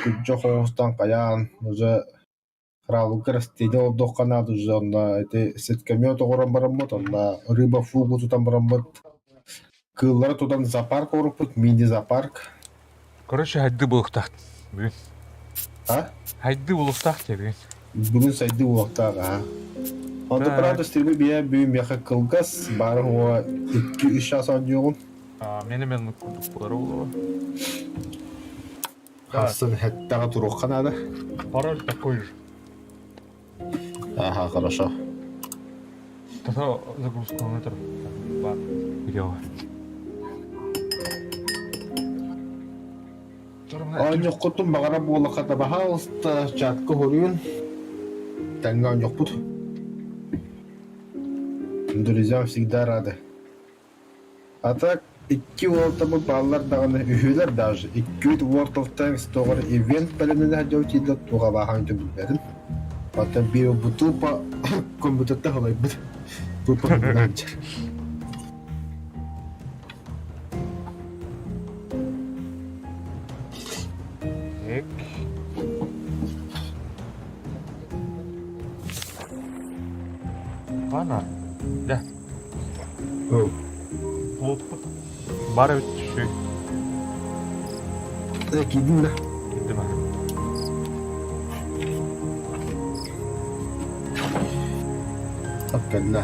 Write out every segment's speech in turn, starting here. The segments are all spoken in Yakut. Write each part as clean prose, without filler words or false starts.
Күрдьэх оҥостон хайаан уже Хараабылга растение олордуохха наада уже онно ити сеткомет оҥорон бараммыт, онно рыба фугу тутан бараммыт, кыыллары тутан зоопарк оҥорбуппут, мини-зоопарк. Короче, хайды буолуохтаах бүгүн. А? Хайды буолуохтаах дии бүгүн. Бүгүн сайдыы буолуохтаах аһа. Онто Так. правда стримы бия бүгүн миэхэ кылгас, баара уо 2-3 час оонньуоҕум. Мені мен курдук буолар буолуо. Хассын хэттэҕэ туруохха наада. Пароль такой же. Ага, хорошо. Тогда загрузка метр. Видео. Оонньоххутун баҕара буолахата баһаалыста чатка хоруйун тэҥҥэ оонньохпут. Друзьям всегда рады. А так икки уолтабыт бааллар даҕаны, үһүөлэр даже, иккибит World of Tanks тоҕор ивент бэлэмнэнэ сылдьабыт дииллэр, туох абааһын билбэтим. Оттон биир уолбут тупо компьютерта халайбыт, тупо сылдьар. Так. Ана. Да. Плотпут. Бар эбит түшүй. Киирдим да. Киирдим аа. Кэллэ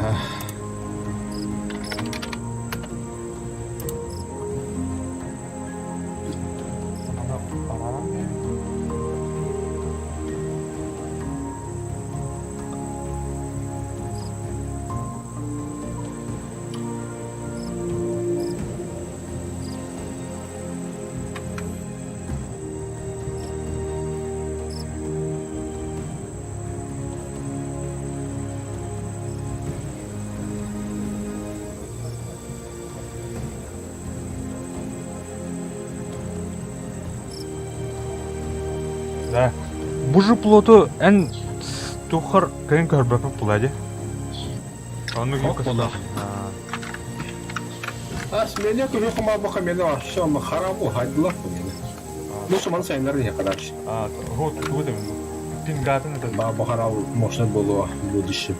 Да. Бу же плоту эн тухар кыйын көрбөппүт була дии. Оннук Ох буолар. Ас меня тоже хамабаха меня вообще харабу хайдылар Ну, суман сайыннар не карач. А, вот, вот пингатын это. Баба харабу можно было в будущем.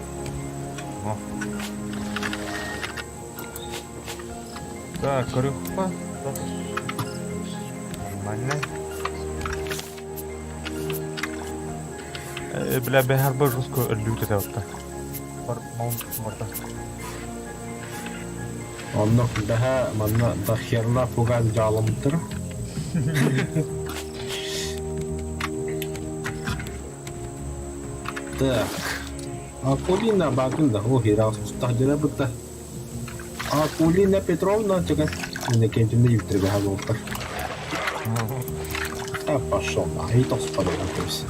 Так, көрүөххэ. Нормально. Бля, бэһэр жестко өллүүт этэ отта. Бар, мал морда. Онно бэһэ манна дохерна пуган дьаалымтыр. Так. Акулина Бакында, о, хера устах бытта. Акулина Петровна деген Иннокентьевна Викторовна буолтар. А пошел на, и тоспа көбүс.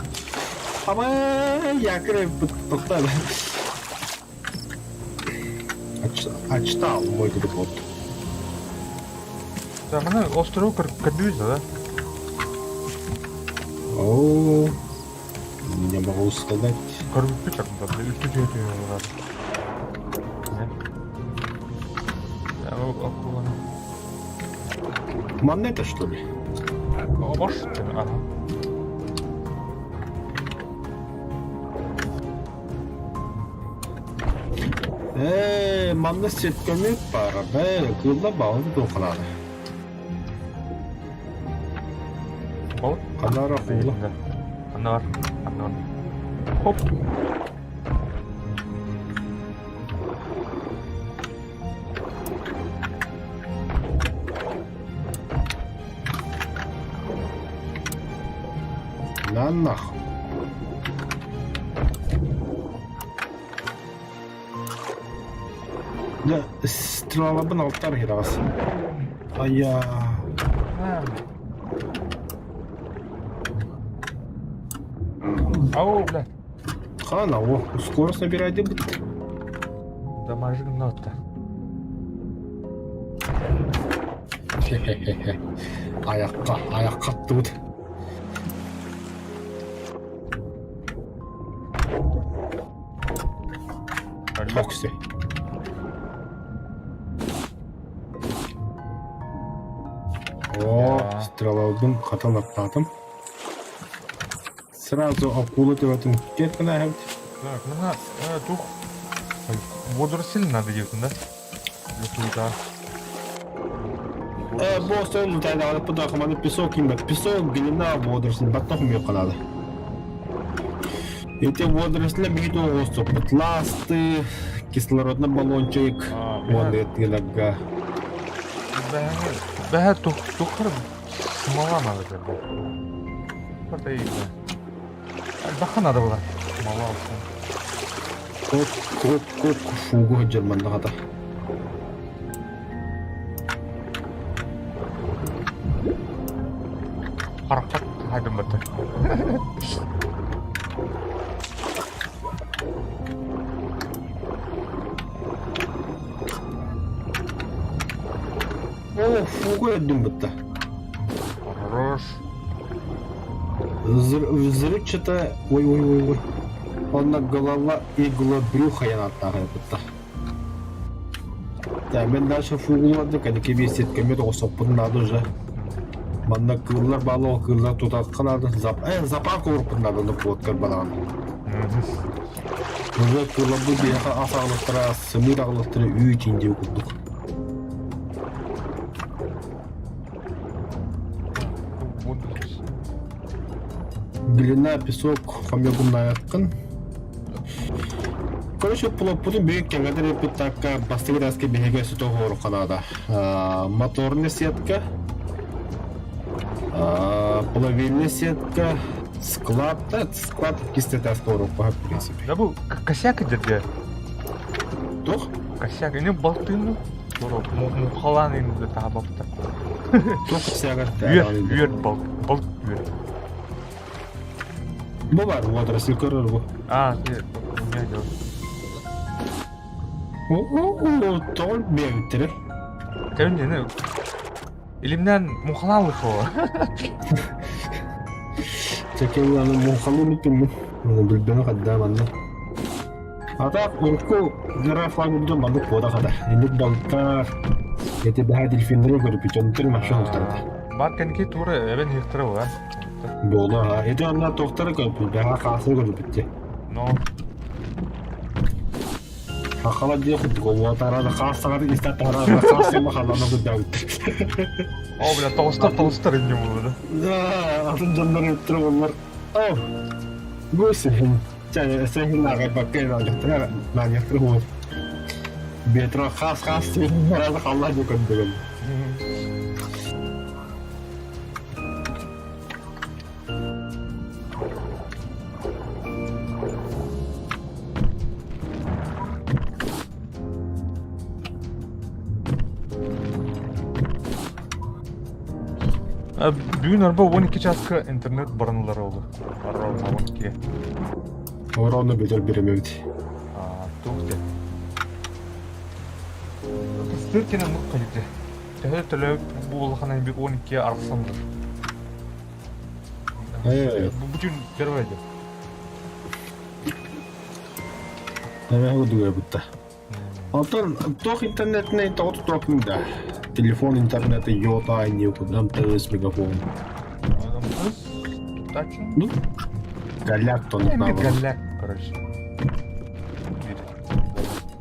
Ама якорь тоқтады. Отчитал мой вот. Да, маны остров көрдүүз да? О, не могу сказать. Көрбүппүт чакында, үлтү түйө. Манна это что ли? Обош, ага. Ээ, манна сетканы пара, бээ, кыылла баҕын туохханааны. Балык Ханара хула. Анар, анар. Хоп. На нахуй. Дьэ, стрелабын алтар хираҕас. Айа. Ау, бля. Хана, о, скорость набирай бит. Дамажы гынна Хе-хе-хе. Аяққа, аяққа аттыбыт. Токси. О, стрелалбын хатан аттаатым. Сразу акула төбөтүн кет гына эбит. Так, ну на, тух. Водоросль надо делать, да? Для Бу остон мутайдаҕына пытаахыманы песок имбэт. Песок, глина, водоросли, баттах умеет канады. Эти водоросли биһиги оҕуступпут. Ласты, кислородный баллончик, уонна этилэргэ. Бэһэ туххар смола надо было. Баха надо было. Смола olsun. Коп, коп, коп, фугу сылдьар маннаҕата. Харахпат хайдаммата. О, фугу өддүм бытта. Хорош. Взрывчатая... Ой, ой, ой, ой. Онно голова иглобрюха янаттаах бытта. Да, мен дальше фугуларды кәдеке бесеткеме тоғысоппун надо уже. Манна кыыллар баалы кыыллар тутахха надо. Зап... Запалка уруппун надо на плоткар балаҕан. Уже кыылларбы биһиэхэ ас аҕалыктара, сымыыр аҕалыктара үүт индиэ курдук. Глина, песок, хомягуннаяккын. Короче, плоппутун бүк кэҥэтэр эппит бастакы таска биһиги өссө тоһуорукка Моторная сетка, плавильная сетка, склад, да, склад кисте таска урукка, в принципе. Да бу косяк дерде. Туох? Косяк. Ini балтыны. Мухалан инде таабапта. Туох косяга? Үөр, үөр балт, балт үөр. Бу бар, водоросль көрөр бу. А, у меня дело. О, тоҕо биэбиттэрэ? Кәбин Илимнэн мухалан лыхова. Чекелланы мухалын үтүммүн. Билбэни хадда манна. Ата урукку гора флагында маннык буода хада. Инник балыктар, эти бэһэ дельфиннери көрүпүт, онтон машина устарда. Бар кэнки тура эбен хихтара була. Буолу ha. Эти онна тохтары көрүпүт, бэһэ хаасы көрүпүт. Но Хахала дии курдук уотарада хаас саҕар истэ тарара хаас сама халана курдаабыт. О, бля, толстар, толстар инне буолла да. Да, атын дьоннор өттүрэ боллар. О, бу син. Чэ, син ааҕай бакка наанньахтара наанньахтара хуот. Бетро хаас хаас син халла дии көрдөгөн. Бүгүн арба 12 часка интернет баранылар oldu. Ровно 12. Орону бүтэр биремебит. Туох те. Стыркина нук калите. Төһө төлө буолахана бир 12 арсамдыр. Бүтүн первое дел. Эме курдук бутта. Оттон туох интернетинэй тоҕо тутуохпун да? Телефон интернета йота никуда МТС мегафон. МТС тутааччы. Ну, голяк тонук наоборот. Голяк, короче.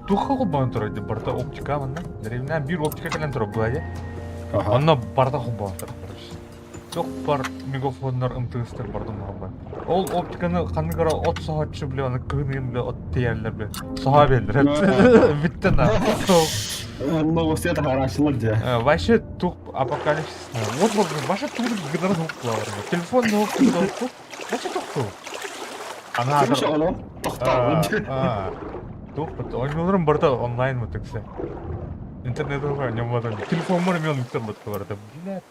Туха холбоон турар дии барыта оптика манна. Дэриэбинэ биир оптика кэлэн турар буолла дии. Онно барыта холбоон турар, короче. Туох бар мегафоннар МТСтар барытын холбоон. Ол оптиканы ханнык эрэ от соһооччу бile аны кыһын бile от тиийэллэр бile. Соһо биэрэллэр. Бүттэ на. Новости таһаарааччылар дьэ. Вообще тух апокалипсис. Вот вообще тугу гынара суох буолар. Телефон суох суох. Вообще тохтуу. Ана Короче, олом тохтообут. Туох оонньууларым барыта онлайн мутукса. Интернет оонньоммотон. Телефоммор эмиэ оннуктар бутка барыта. Блядь.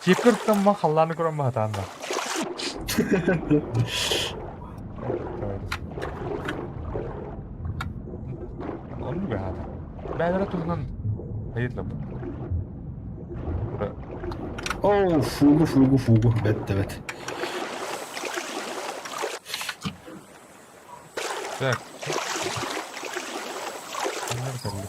Тиэккэр ма халлааны көрөн маһатаанна. Оннук аата. Бээлэрэ туһунан хайытлаппыт. Оо, фугу, фугу, фугу. Бэт да бэт. Так. Bunlar belli.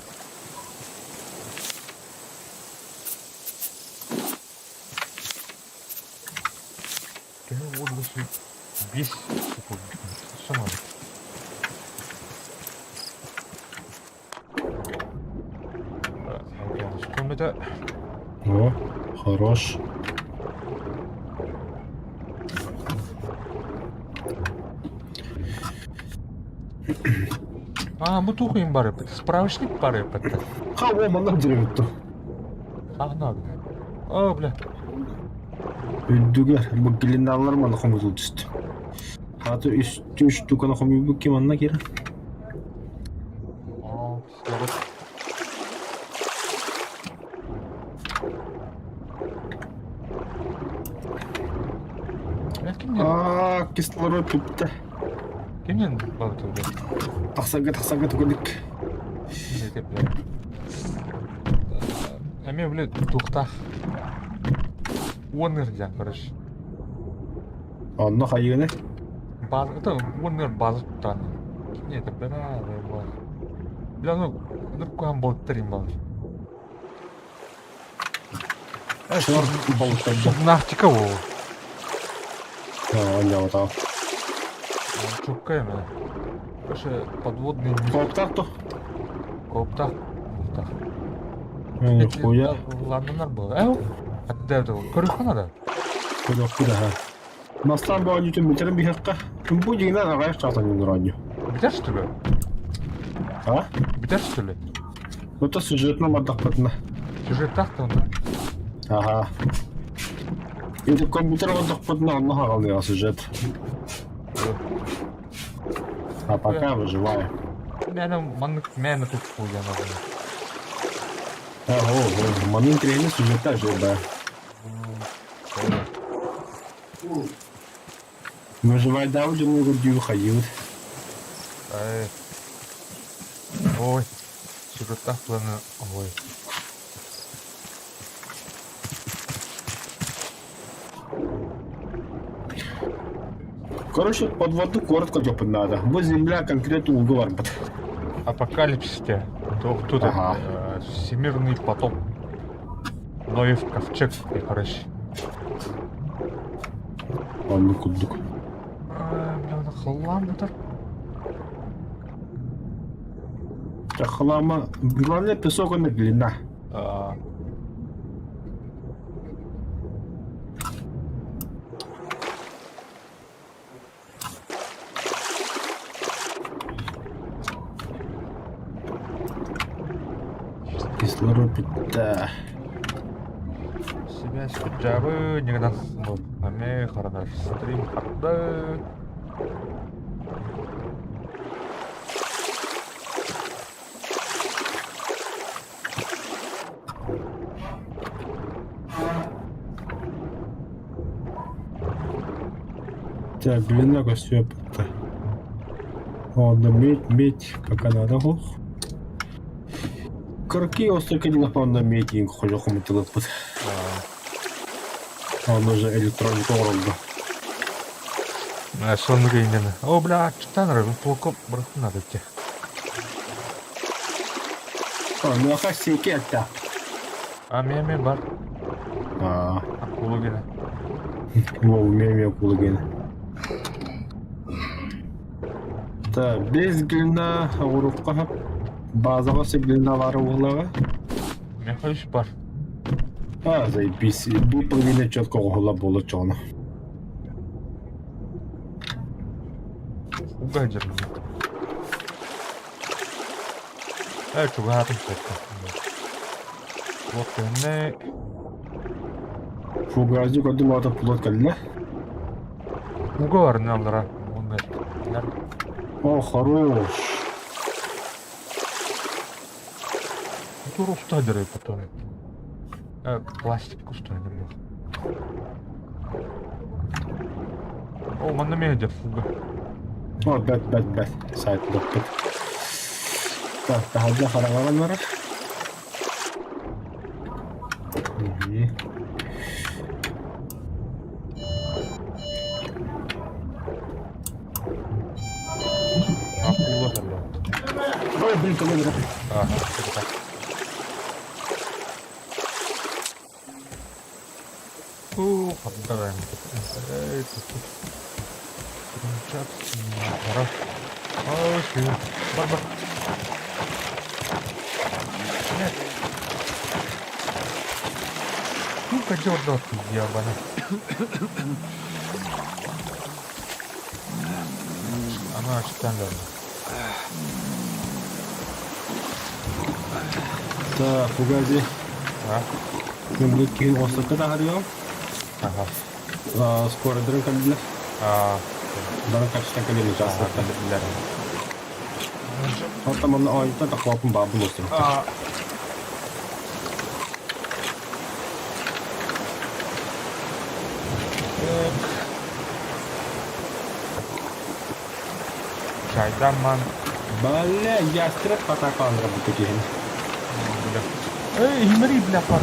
Төһө уолласыы биэс секунд саҥарбыт. Комната О, хорош. А, бу туох иһин барыппыт? Справочник барыппыт. Ха, о, манна дьиэбит Аһына. О, бля. Үрдүгэр бу глиналар манна хомутул түстү. Хаата үстүү штуканы хомуйбут ким манна киирэн? Оо, кислород. Бля, кимнен? Аа, кислород бүттэ. Кимнен балыктылды? Тахсарга тахсарга түгэнник. Ким бля? Эмиэ бля туохтаах уон ыр диэн короче. Онно хайыыны? База, это уон ыр база туттаан. Кимне это бля, бля, ну, ныркуһан болуттар им балар. Чор болуттар. Субнавтика ол. Оонньоотоо. Чукка эме. Короче, подводный мир. Кооптаах то? Кооптаах. Кооптаах. Нихуя. Ландоннар был. Э, Отдай Көрүөххэ надо. Көрүөххэ да. Бастаан бу оонньуутун бүтэрэн биһиэххэ бу дьиҥинэн аҕыйах чаастан оонньуу. Бүтэр что ли? А? Бүтэр что ли? Это сюжетно бардахпытына. Сюжеттаах да онно. Аха. Или компьютер оҥордохпутуна онно хаҕалыаҕа сюжет. А пока выживаю. Мээнэ маннык мээнэ тут хуйян Ого, манын интэриэһинэй сюжеттаах жил да. Выживайдаабыт дьону көрдүү хайыыбыт. Ой, сюжеттаах планы ой. Короче, под воду коротко дьоппун надо. Бу земля конкретно ууга барбыт. Апокалипсисте. Тут Ага. всемирный потоп. Ноев ковчег, короче. Оннук курдук. Бля, оны халлаан бутар. Хлама. Главное, песок он длина. Кислород да. Себя дьаабы нигынан аме харанар стрим хатты. Так, длина көстүө Онно медь, медь, пока надо хох. Кырки острый онно медь хожо хомутылыппыт. Онно же электроника оҥороллор. Соннук иннен. О, бля, читан ры, плоко бырахтын надо идти. Онуоха сики этэ. А меме бар. Аа. Акула гена. Воу, меме акула гена. Так, без глина оҕуруохха базаҕа сөп глина баара буоллаҕа. Миэхэ үс бар. А, заебись. Бу половина четко оҕоһула буола чоҕуна. Уга дьарым. Ээ, чугаһаатым сөпкө. Вот кэннэ Фугазик көрдүм аата пулат кэллэ. Уга бар аллара. Онно О, хорош. Тур уста дыры потом. Пластик уста дыры. О, манна медиа фуга. О, бэт, бэт, бэт. Сайт доппут. Так, таһырдьа хараҥаҕын барар. Акула кэллэ. Ой, блин, кого Ага, это Уу, хабдаран. Эй, тут. Хара. Ой, бар бар. Нет. Сука, дёрдот, ебаный. Она штангер. Так, погоди. А? Мен киһин оҥостокко таһаарыаҕым. Ага. Скорайдарын кэллилэр. А, Бары качта кэлин участвовать. билэр. Оттон манна оонньуттан тахлааппын баабын остро. Так. Чайдаман. Бля, ястреб атакаландыра бу киһини. Бля. Эй, имри, бля, пар.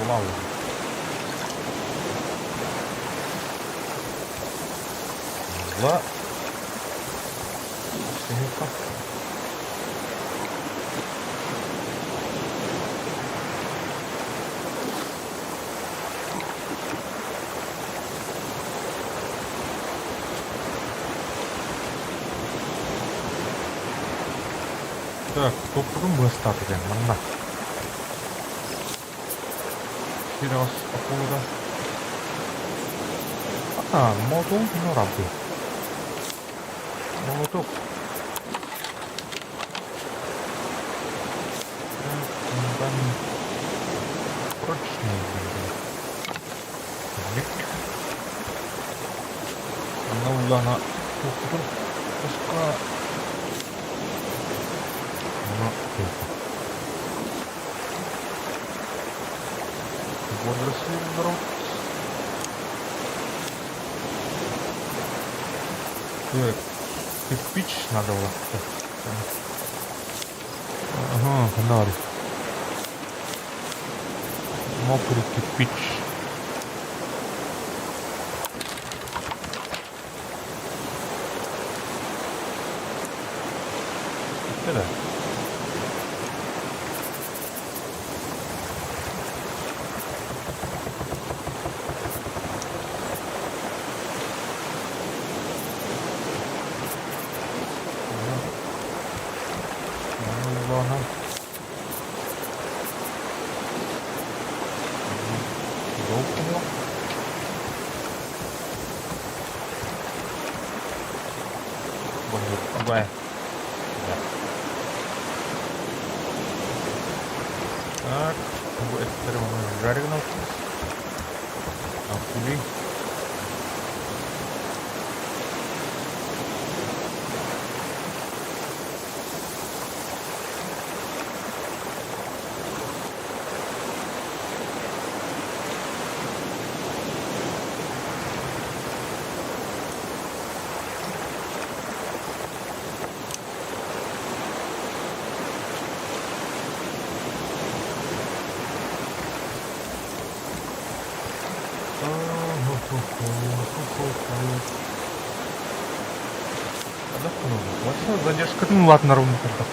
Вау. Ла. Так, топпутун быстаты диэн манна. Сирос акула. А, молоток норабы. Молоток. Так, прочный. Манна улана топпутун тоска. Оно Водоросли народ. Так, кирпич надо было. Ага, фонарь. Мокрый кирпич. Это. Ладно. Долго. Б. Так, это жареного. Акули. Задержкатын улаатыннарабын курдук.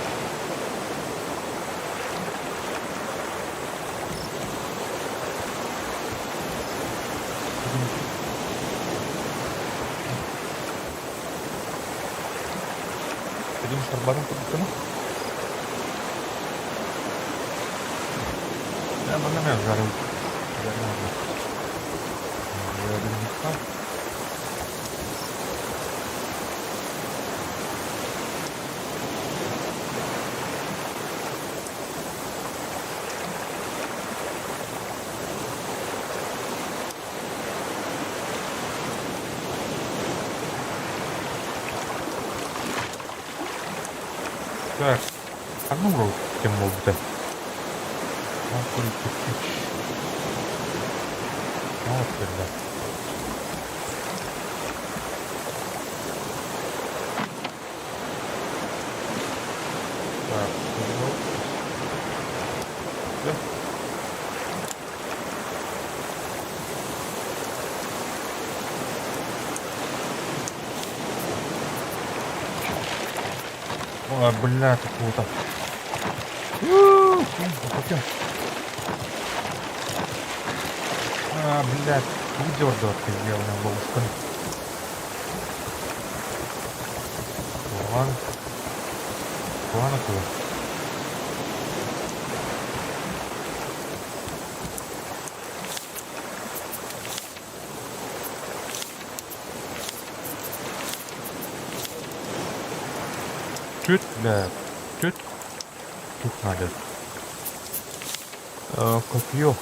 Билим сарбатын курдуктана. Я манна мен жарым. Жарым. Так, ханна уруок кэм буолбута? Вот кэллэ. Так, Ой, бля, как круто. А, блядь, выдергивать сделано ловушка. План. План акула. Түт, бля, түт. Тут надо. Копье.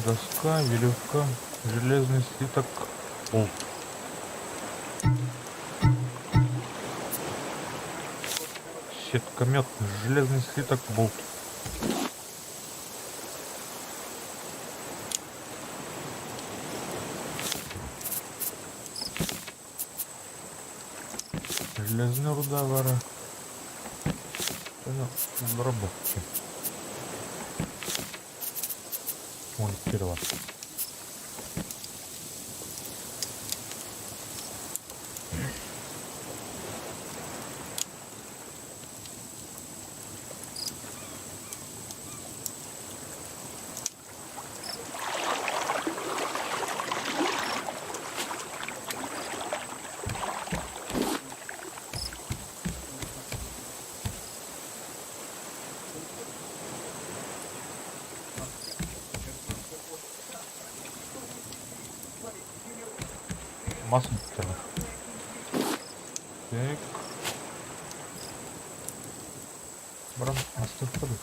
Доска, веревка, железный слиток, болт. Сеткомет, железный слиток, болт. Железная руда вара. Доработки. Вон первого. Мас бүттэ. Так. Баран астыахха дуу?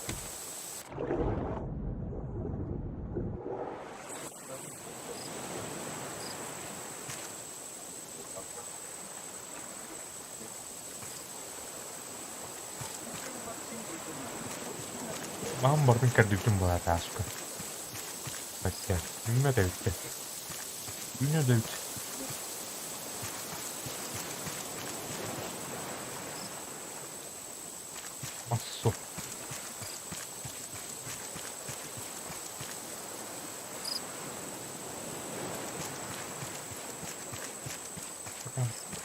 Маһын барытын кэрдибитим буолар тааска. Бачча. Үүммэт эбит Үүнэ да эбит. Мас суох.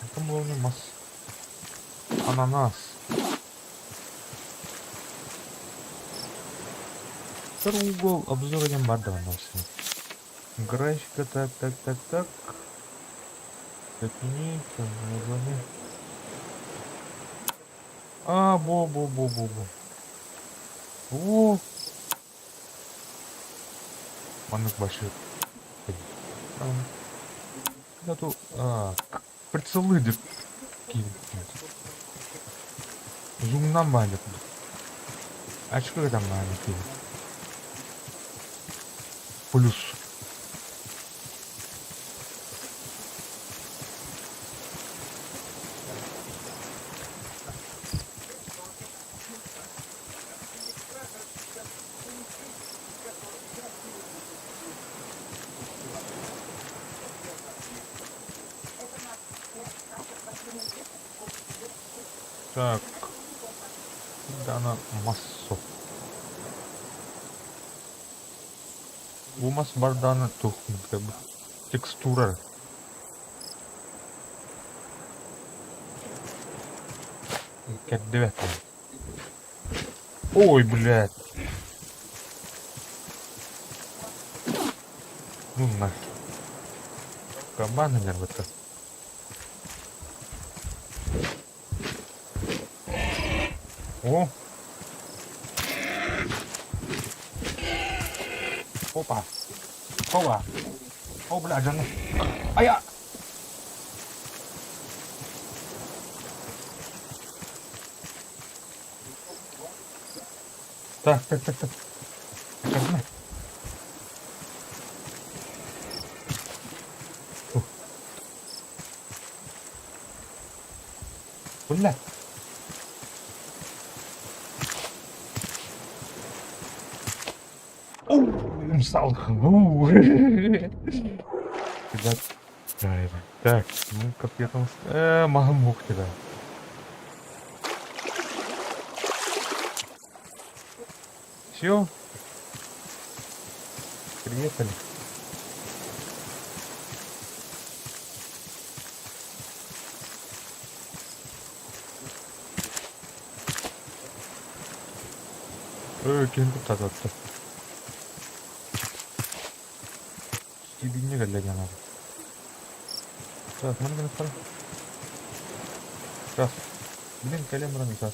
Хантан булабыный мас? Ананас. Второй угол обзора диэн баар да манна Графика, так, так, так, так. Отменить, название. А, бо, бо, бо, бо, бо. О! Маннык башыр. Прицелы деп Зумнан баанньа курдук. Ачка гытан баанньа киирбит. Плюс. Так. Дана массо. Бу мас бардаана туох текстура. Кэрдибэт. Ой, блядь. Ну нахер. Кабаны нервы-то. О! Опа! Опа! О, бля, дьоно. Ая! Так, так, так, так. Көрдүмэ. Бля. Ребят, так, ну как я там... Маһым ух тебя. Все. Приехали. Ким куттаатта. Кибинне кэллэ диэн Так, маны гына Сейчас. Блин, кэлэн баран сейчас.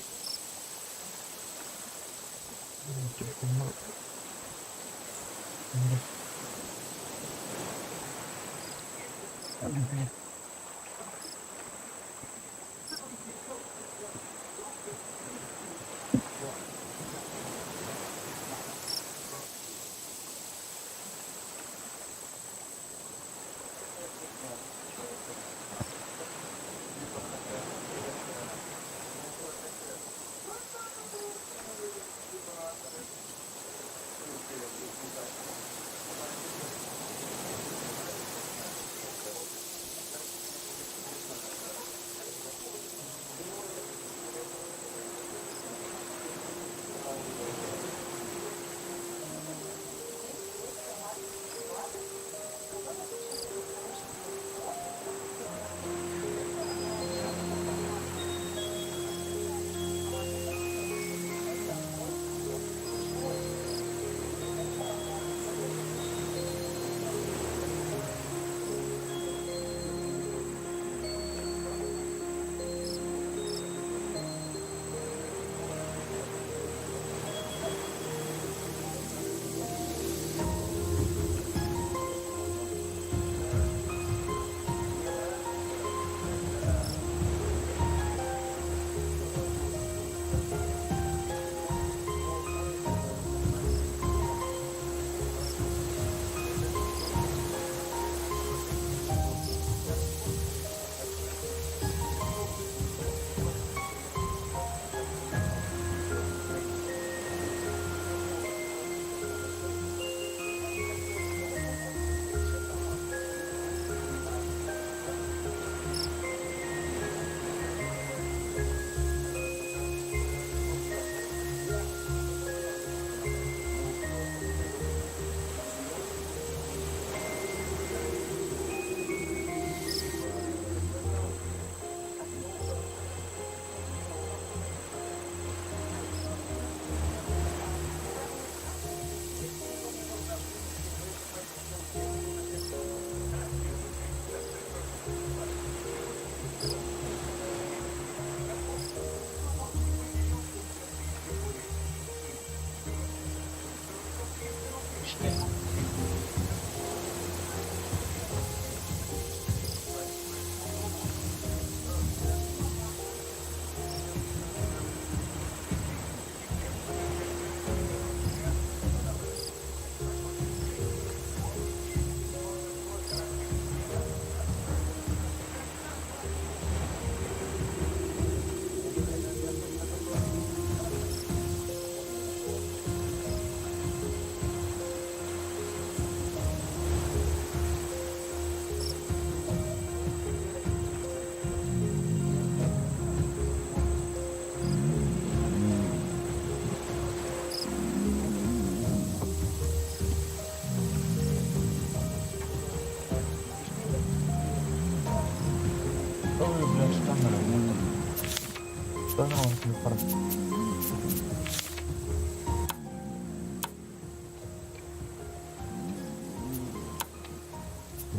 Ой, бля, что там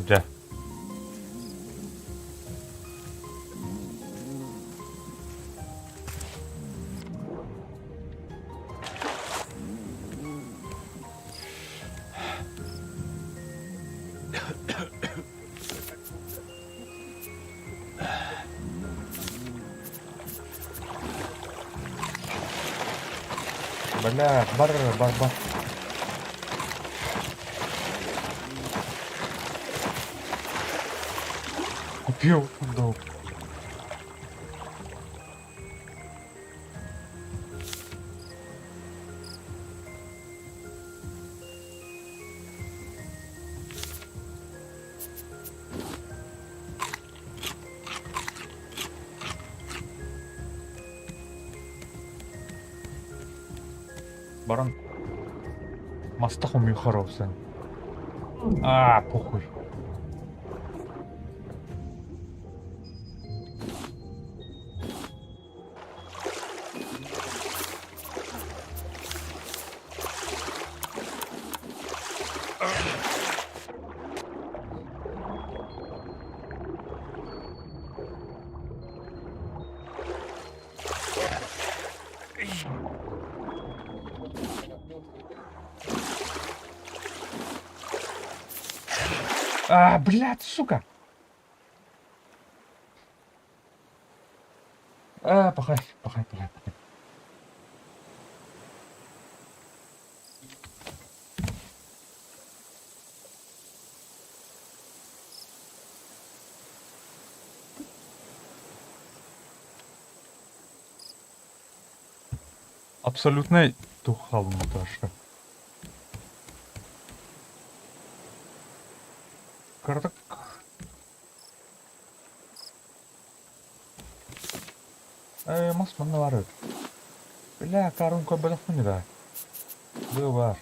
Дьэ. Бля, бар, бар, бар. Купил футбол. Баран маста хомуйхар sen. Аа, похуй. А, блядь, сука! А, пахай, пахай, пахай, пахай. Абсолютнай туох хаалбын Кыратык Ээ, мас манна баар эбит. Бля, акаарым көрбөтөхпүн да. Быа баар.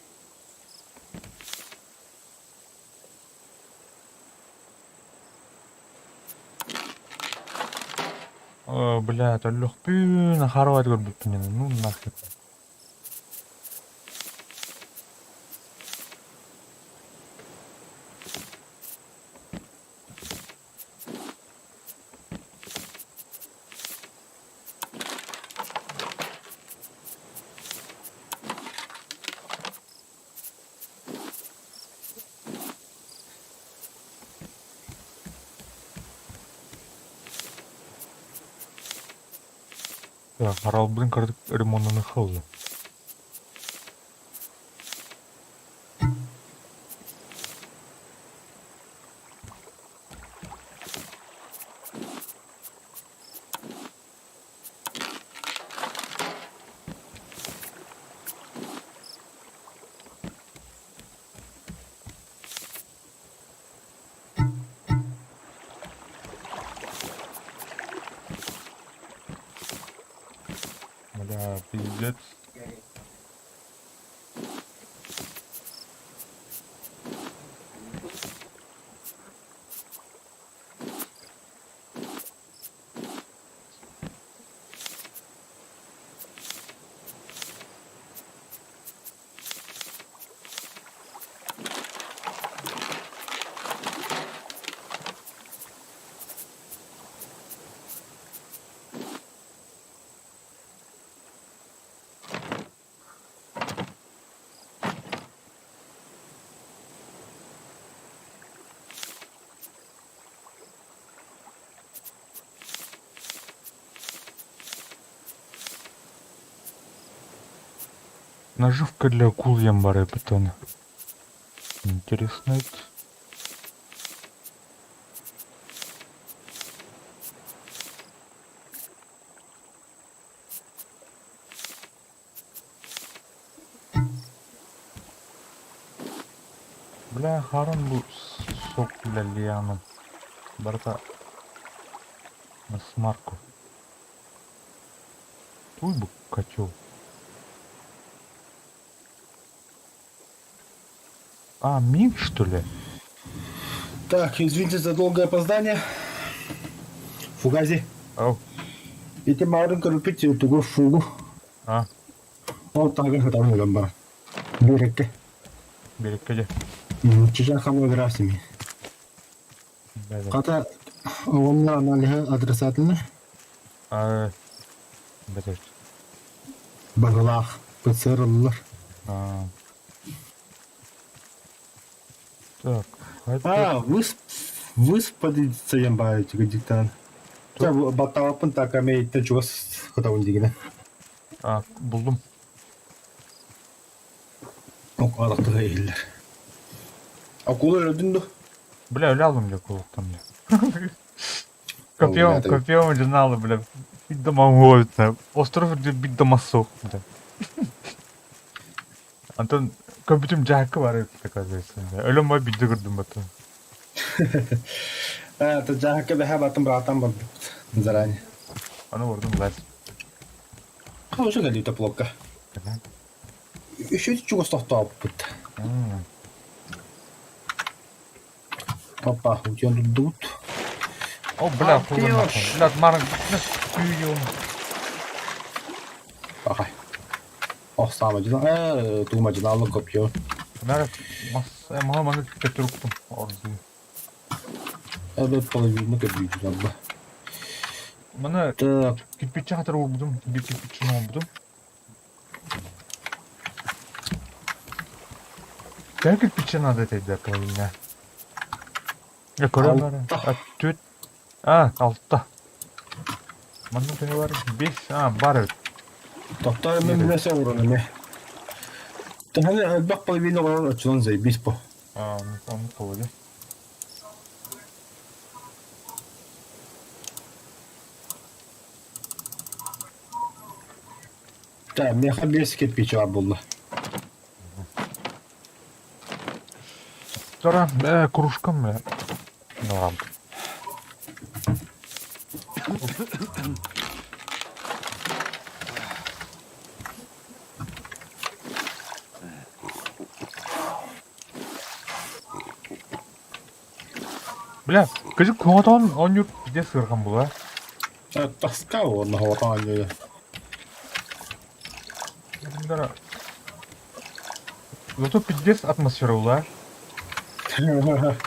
Оо, бля, төллөхпүн, ахаарыбайт көрбүппүн ну нахер. Харалбын кырдык ремонтаны хылла. Бля, пиздец. Наживка для акул ямбары питона. Интересно это. Бля, Харон бу сок для Лианы. Барыта смарку. Туй бу котел. А, мин, что ли? Так, извините за долгое опоздание. Фугази. Ау. Ити марын көрүппүт тугу фугу. А. Ол таһыгар сытабын өлөн баран. Биэрэккэ. Биэрэккэ дьэ. Чычан хамыгыраах сими. Хата оҕонньор аналиһы адресательный. А, бэтэр. Баҕалаах ПЦР ыллар. А. Так, А, выспадиться баайчыга диктант. Баттаабаппын так эмэйиттэн чугас кытабын дигинэ. А, булдум. Ок алактыга иһиллэр. Акула өлөрдүн ду? Бля, өлө алдым бля кулуктан бля. Копьем, копьем журналы, бля. Бит дома ловится. Остров бит дома сох, бля. Антон, компьютерим жаакы бар эбит, оказывается. Өлөм бай бидде көрдүм батын. Это жаакы бэхэ батын братан барбыт заранее. Аны ордум лаз. Уже кэлли теплокка. Үчү чугас тохтооппут. Опа, утен тут. О, бля, хуй Бля, марын, бля, Пахай. Ох, саама дьыла, тугума дьылаалла копье. Мара, мас, маха маны төттүрүктум орду. Эбет половина көбүйдү алла. Маны Так, кирпичче хатар урбудум, бир кирпиччини оңбудум. Төһө кирпичче надо этейдэ половина? Э, көрөн бары. Алта. Түт. А, алта. Манна төһө бар? Бес. А, бар эбит. Тоқтар мен нәрсе уран эме. Тэһэни элбэх половина олорон очунан заебись по. А, оны половина. Так, меха бес кирпич бар булла. Тора, э, кружкам, бля. Ну, ладно. Бля, кыжык куотон онньур пиздец сырхан була. Тоска уонна хоҕотоон Зато пиздец атмосфера була.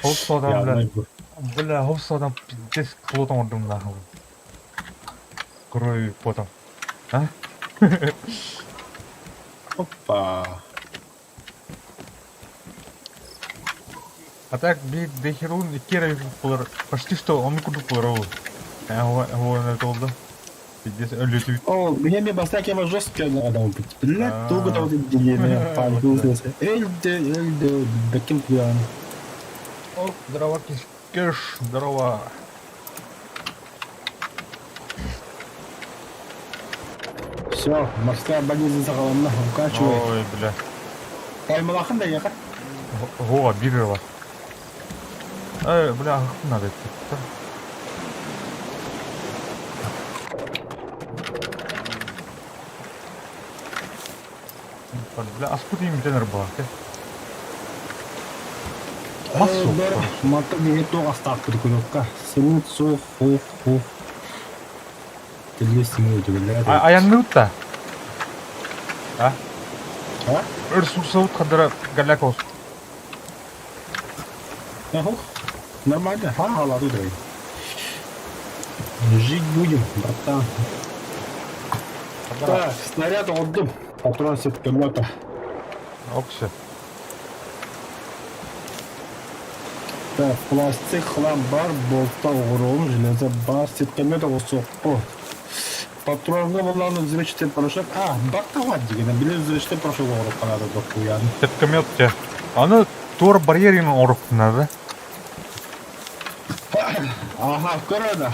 Хоп содан, бля. Бля, хоп содан пиздец плотом ордум нахуй. Крови потом. А? Опа. А так, би дехерун и кера булар. Почти что он курдук булар ол. Его толду. Пиздец, өлүтү. О, меня мне бастак я жестко адам. Блядь, тугу там деление. Эльде, эльде, таким куян. О, здорово, киш, здорово. Все, морская болезнь заголовна, укачивает. Ой, бля. Каймалахын да яка. Го, бирела. Эй, бля, надо идти. Бля, а сколько им тенер была? Массу. Мата не то остатки кулёкка. Сымыт со хо хо. Телесиңе өтөгөлөр. А аянныбыт А? А? Өр суксабыт хадара галякос. Ага. Нормально. Ха, ладу драй. Жить будем, братан. Так, снаряд отдым. Патрон сеткомета. Оксе. Так, пластик, хлам бар, болта оҕуруом, железо бар, сеткомет оҕусуохпу. Патронга буллааны взрывчатый порошок. А, бактават дигенэ, били взрывчатый порошок оҕуруохха наада докуян. Сеткомет те. Аны туор барьерин орук надо. Ага, көрөдө.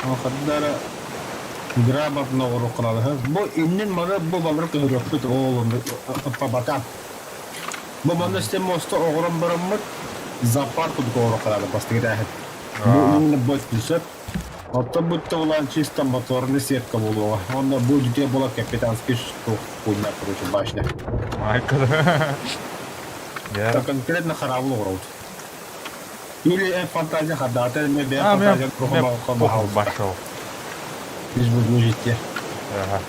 Охаддара грамотно оҕуруохха наада. Бу иннин маны бу балыр көһөрүөхпүт ол пабака. Бу манна истен мосто оҕорон бараммыт зоопарк курдук оҕуруохха наада бастыгы тээһин. Бу именно бот күлсөп. Оттон бутта улаан чисто моторный сетка буолуоҕа. Онно бу дьиэ була капитанский штук хуйня, короче, башня. Майка. Я. Так конкретно хараабыл оҕоробут. Или фантазия хардаата, эмиэ бэйэ А, фантазия мен похуй пожалуйста. башел. Лишь бы не житте. Ага.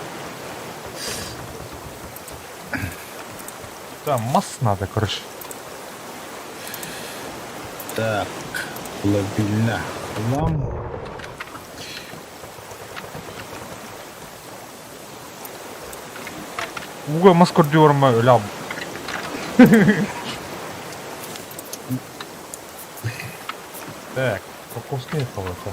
Да, масс надо, короче. Так, лабильна. Хлам. Ууга мас көрдүөрмө өлөм. Так, Кокосская полоса.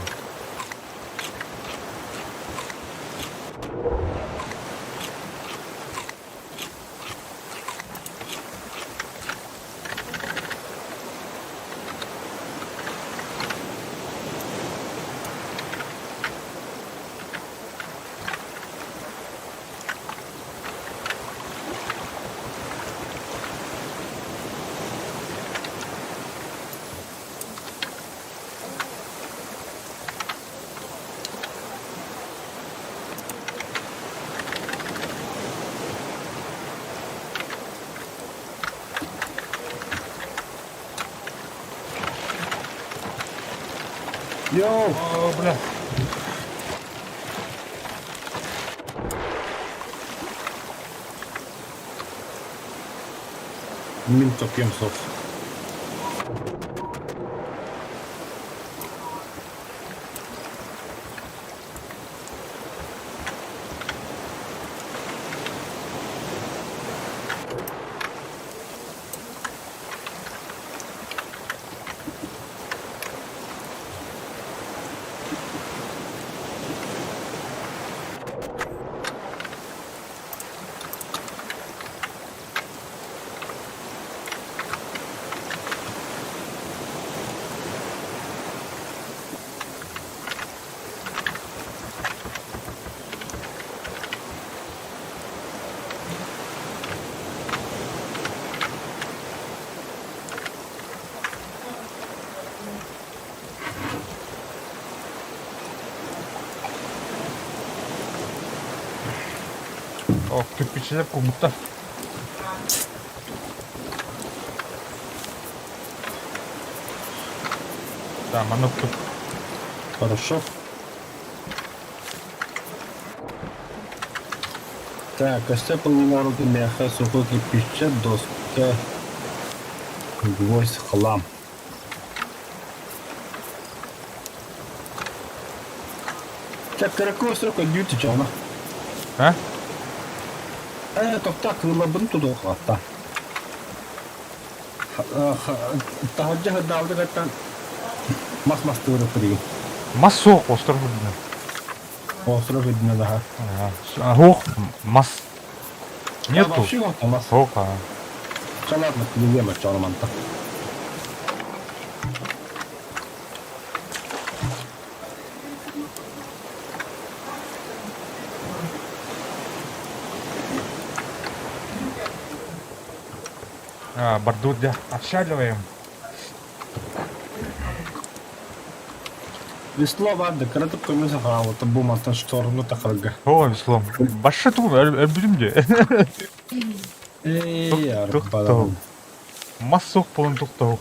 Йоу! О, бля. Мин топьем сов. О, кирпичилэр кумуттар. Да, маннык тут. Хорошо. Так, өссө кылларга миэхэ сухой кирпиччэ, доска, гвоздь, хлам. Чэ, кыракый срок өйдүү түчэҕинэ. А? Ээ, тохтоо кыылларбын тутуоххаатта. Таһырдьа сырдаабытыгартан мас мастыырыппыт игин. Мас суох, остров үрдүнэн. Остров үрдүнэн аһа. Суох, мас. Нету. Вообще мас. Суох, а. Чалаатна күлүгүө чороманта. А, бордур, да. Отшаливаем. Весло баар кыратык көмө сахаабыта бу мантан шторну тахарга. О, весло. Башы тугу өлбүтүм дии. Эй, арбадан. Мас суох буолан тохтоо.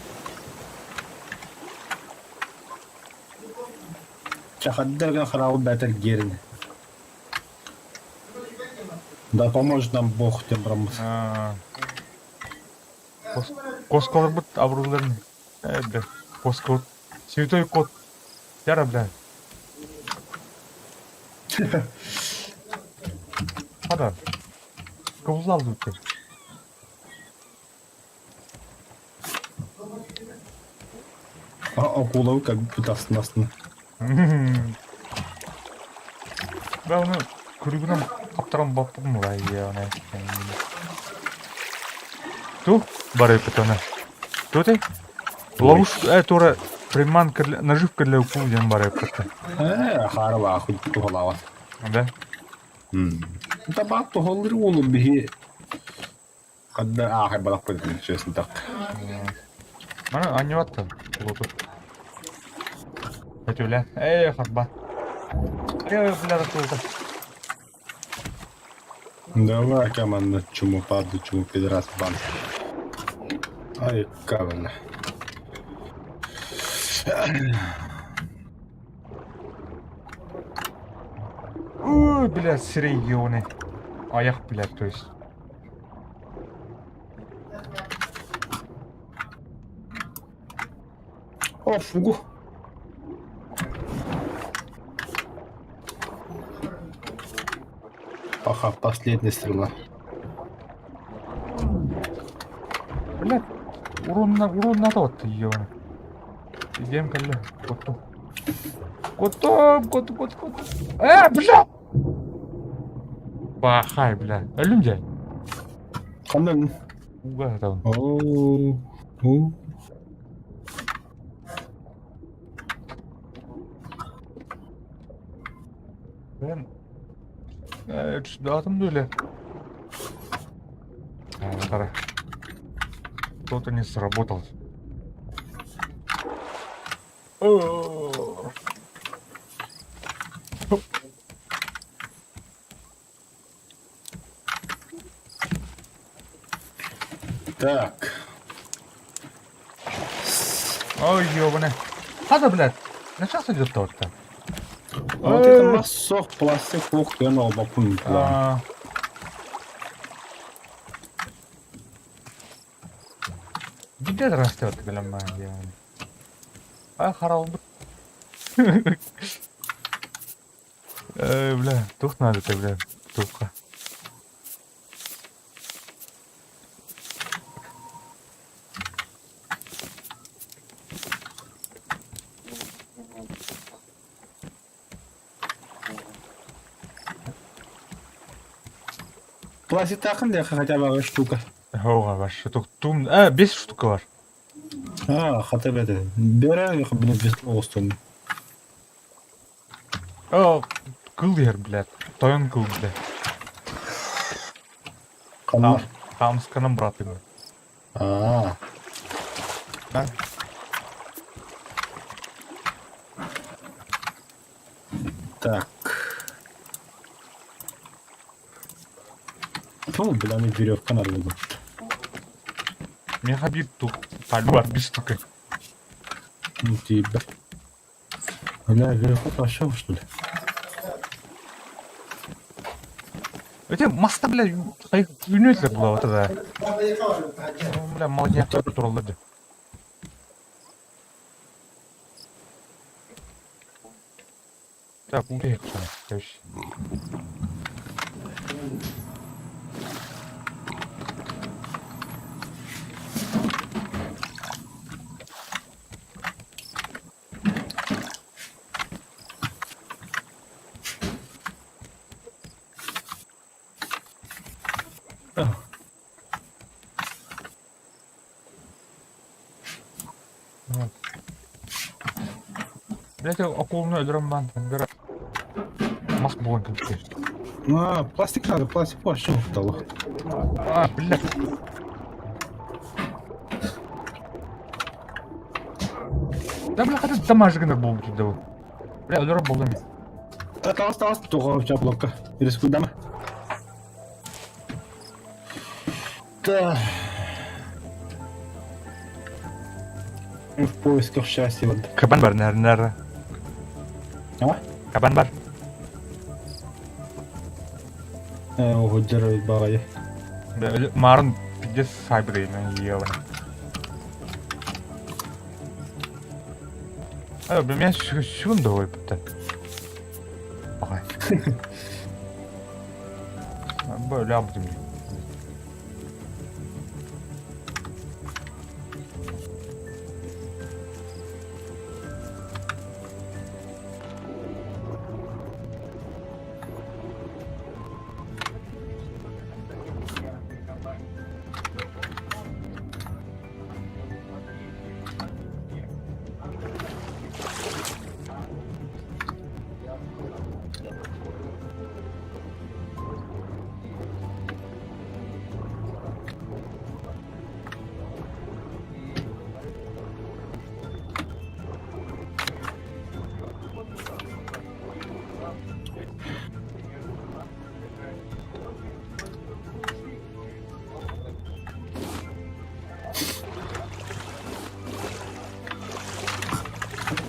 Чахаддерген хараабыт бээтэр герин. Да поможет нам Бог тем браммыт. Коскаларбыт абырыларын. Э, бля. Коска. Святой кот. Яра, бля. Хада. Кыбыллал дутер. А акулабы как будто астын Бля, оны күрүгүнэн хаптаран баппым мулай Ту бары пытаны. Ту ты? Ловушка, тура приманка, наживка для укул диэн бары пыты. Ээ, хаарылаах туһалаабат. Да? Табаат туһаллыр уолу биһи хадда аахай балахпыт честно так. Мана анньыбатта улуту. Өтүлэ. Эй, харба. Эй, бля, тулта. Давай команда чуму паду, чуму пидорас бан. Ай, кавана. Ой, блядь, сирей ёбаный. Аяқ, блядь, то есть. О, фугу. Ага, последняя стрела. Блядь, урон на урон надо вот ёбаный. Идем кэллэ. Куттум. Куттум, куттум, куттум, куттум. Э, бля! Бахай, бля. Өлүм дьэ. Ханна Уга там. Оо. Уу. Ben dağıtım da öyle. А, Кто-то не сработал. О. Так. Ой, ёбаный. Хада, блядь. На час идет то-то. А вот это массох пластик ох, я на обапун. А. Где растет, бля, А, харал. Бля, тух надо ты, бля, туха. Пластик тахын да хотя бы штука. Ого, вообще, тух тум. А, 5 штука var. А, хотя бы это. Бера, блин, без остум. О, кыл ер, блядь. Тойон кыл, блядь. Канар. Хамсканың браты, блядь. А. Так. Фу, бля, мне веревка надо было. Мне хабиб тух. Пальмар, без штука. Ну тебя. Бля, веревка пошел, что ли? Это маста, бля, юнетлер была вот это. Бля, молодняк туралды. Так, убей, короче. Блять, акулны өлөрөм бан. Бер мас булган кебек. А, пластик надо, пластик вообще стало. А, блядь. Да, бля, хотя дамажгыныр булып китте бу. Бля, өлөрөм булдым. Так, осталось только яблоко. Рискуй дама. Да. В поисках счастья. Вот. Кабан бар, нәр, нәр. А? Кабан бар. Ого, держит багай. Бля, Марын пиздец сайбры, ебаный. А, бля, меня шүн давай бітті. Ағай. Бля, бұдым.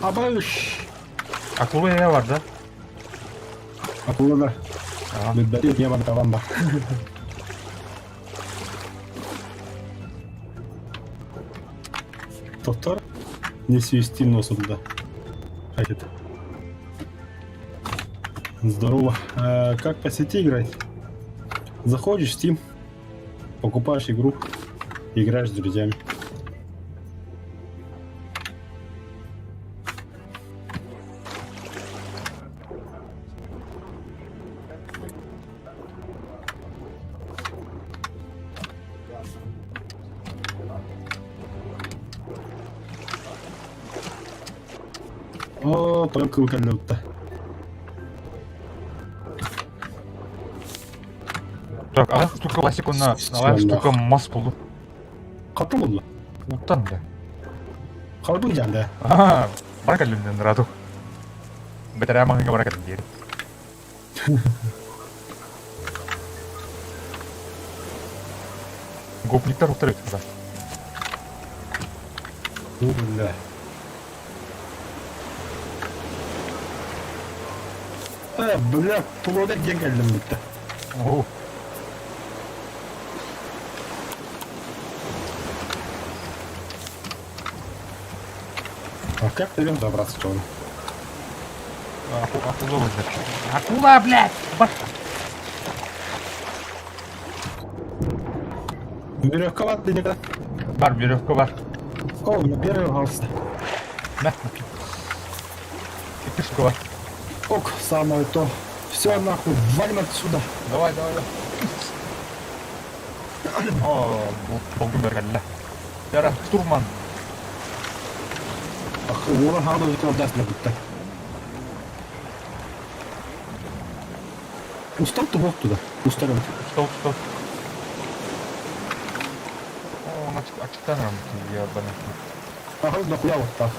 Абыш! Акула я бар да? Акула да. Ага. Билбэти я бар табан бар. Доктор, не свисти носом, да. Хватит. Здорово. А, как по сети играть? Заходишь в Steam, покупаешь игру, играешь с друзьями. О, только кэллэ Так, аҕыйах штука пластик уонна аҕыйах штука мас буллум. Хата булла. Уттан да. Халбын дьаанда. Аа, бара кэллим диэн ыраату. Бэтэрээ маҥҥа бара кэллим диэри. Гопниктар уктар эбит да. Бля. Э, бля, плода диэн кэллим бүттэ. Оо. А как наверх добраться, что ли? Акула блядь. Акула, блядь! Бар. Веревка бар дии Бар, веревка бар. О, на первый галста. На. Икки штука бар. Ок, самое то. Все нахуй, валим отсюда. Давай, давай, давай. О, булгун бергәллә. Яра, штурман. Ах, ура, хаду даст на бутта. Устал ты бог туда? Устал. Устал, устал. О, ачыктан я бана. Ага, нахуя вот так.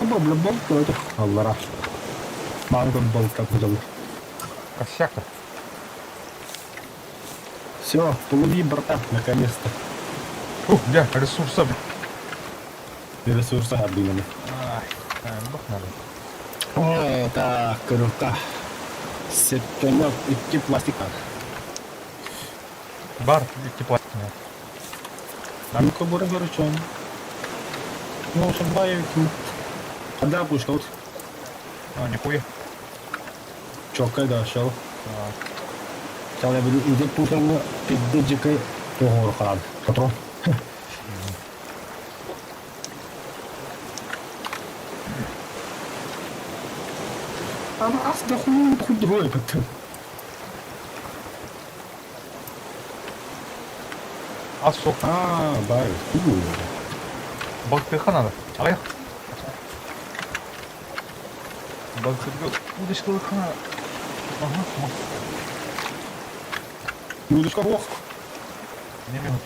Оба, бля, болт, это. Аллара. Манго болт, как зовут. Косяк-то. Все, плыви, брат, наконец-то. Ух, бля, ресурса, бля. Ресурсы обменены. Ай, бах надо. Ой, так, круто. Сеттемок, икки пластик. Бар, икки пластик. Ну-ка, бура, короче. Ну, шабаю, Когда пушка, вот. А, нихуя. Чокай, да, шел. Сейчас я буду иди пушка, пиддыджикай, того харан. Патрон. Ама аз да хуй худой потом. Ас суох. А, бай. Балыктыахха надо. Аҕыйах. Балыктырга удочкалыахха надо. Ага, Удочка ох. Не минут.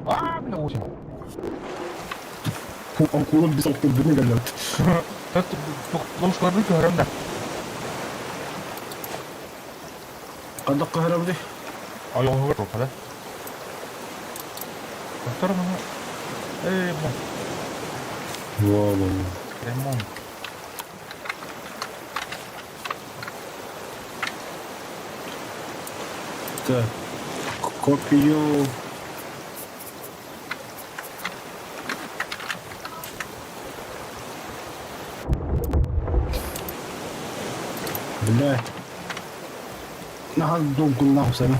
А, бля, очень. Акула без алкоголя галят. Ловушкаларбын көһөрөм да. Ханнык көһөрөбүтүй? Ойоҕоһугар туохха да. Доктор маны... Эй, бля. Во-во. Ремонт. Так. Копию. Бля. Наһаа долгуннаах сана.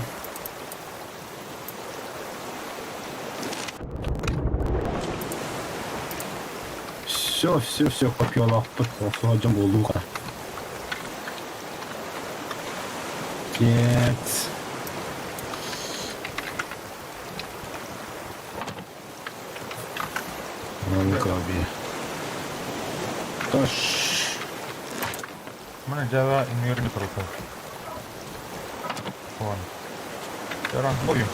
Все, все, все, копиялаахпыт, дьон буоллуха. Кет. Манкаби. Таш. Маны дьаба иннигэр турбута. Вон. Яран бойум.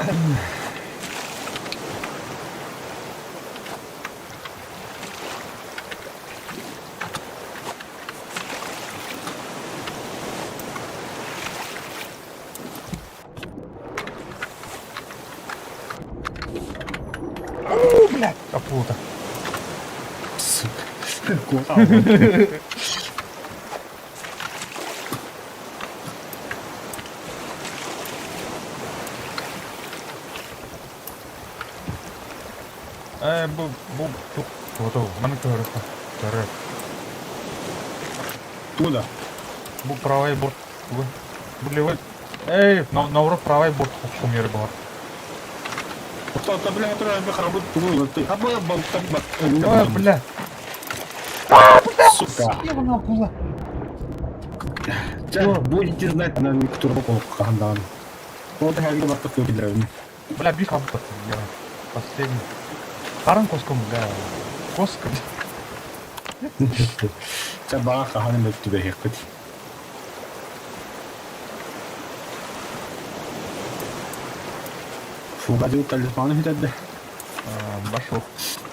О, блядь, акула. Сука. Куһаҕан. Бу, бу, готово. Маны көрө. Көрө. Туда. Бу правый борт. Бу, бу левый. Эй, наоборот, правый борт хомер бар. Оттон бля, турар би харабыт тугу ты. А бу балта бат. Ой, бля. Сука. Ебаная акула. Чэ, будете знать, на никтур хандан. Вот я баттык көбүлөрүм. Бля, бих ампат. Я последний. Харан коском, бля. Коска. Чэ, баа хаһан мөттүбэһиэхпит. Фуга дьыл талисманы сүтэрдэ. Башок.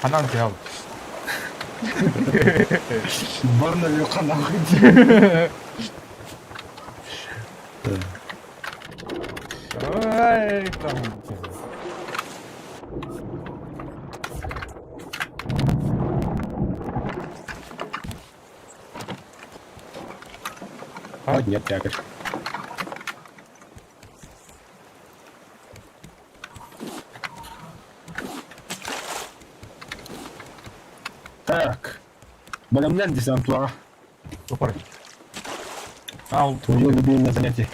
Ханан тял. Барна ханан. Ай, там. А, нет, якорь. Так. Бэлэмнэн десантуаҕа. Топор. Ал, Твое любимое занятие.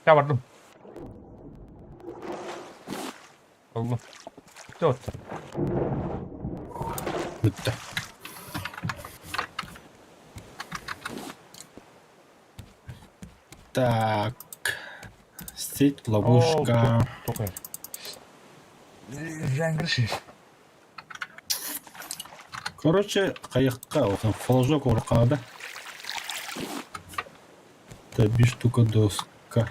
Я бардым. Oldu. Bitti оттон. Бүттэ. Так. Сеть, ловушка. Тоқай. Жаңгырши. Короче, кайыкка отон флажок оркада. Это бир штука доска.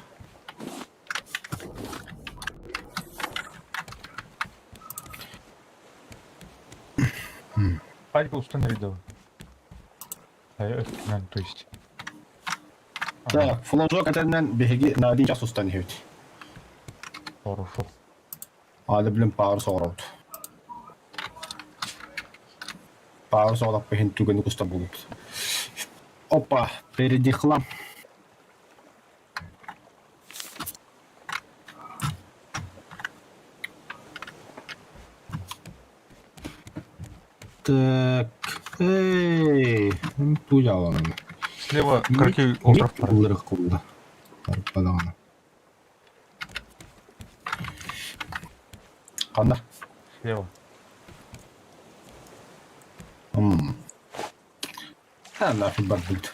Пайка установил. То есть. Так, флажок атаннан биһиги на один час устан иһэбит. Хорошо. Ады билен паар соҕоробут. Паар соҕолаппа иһин түгэни куста булбут. Опа, впереди хлам. Так, эй, туялан. Слева какие остров пар. Кулла. Арпадаҕана. Ханна? Слева. М. А, нафиг барбут.